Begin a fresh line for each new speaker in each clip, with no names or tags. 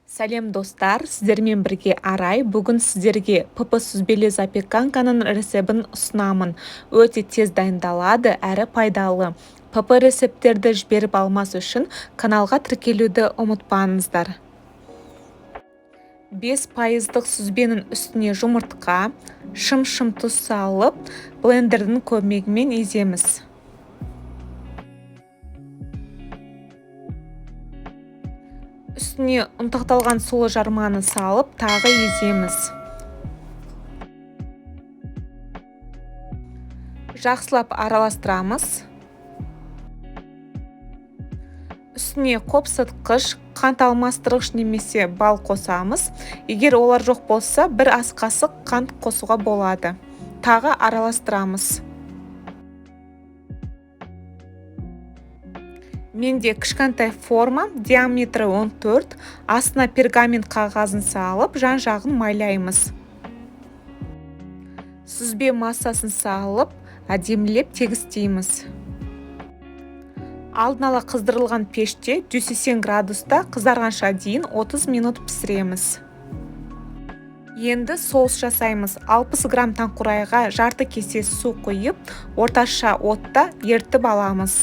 Сәлем, достар! Сіздермен бірге Арай. Бүгін сіздерге ПП сүзбелі запеканканың рецебін ұсынамын. Өте тез дайындалады әрі пайдалы. ПП рецепттерді жіберіп алмас үшін каналға тіркелуді ұмытпаңыздар. 5 пайыздық сүзбенің үстіне жұмыртқа, шым-шым тұз салып, блендердің көмегімен еземіз. Үстіне ұнтақталған сұлы жарманы салып, тағы еземіз. Жақсылап араластырамыз. Үстіне қопсытқыш, қант алмастырғыш немесе бал қосамыз. Егер олар жоқ болса, бір ас қасық қант қосуға болады. Тағы араластырамыз. Менде кішкентай форма, диаметрі 14. Астына пергамент қағазын салып, жан жағын майлаймыз. Сүзбе массасын салып, әдемілеп тегістейміз. Алдын ала қыздырылған пеште 180 градуста қызарғанша дейін 30 минут пісіреміз. Енді соус жасаймыз. 60 грамм таңқурайға жарты кесе су құйып, орташа отта ерітіп аламыз.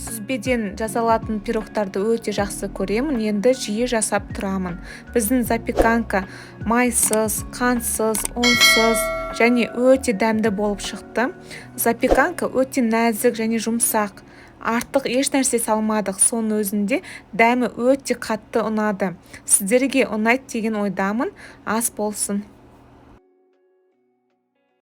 Сүзбеден жасалатын пирогтарды өте жақсы көремін, енді жиі жасап тұрамын. Біздің запеканка майсыз, қантсыз, ұнсыз және өте дәмді болып шықты. Запеканка өте нәзік және жұмсақ. Артық ешнәрсе салмадық, соның өзінде дәмі өте қатты ұнады. Сіздерге ұнайды деген ойдамын. Ас болсын!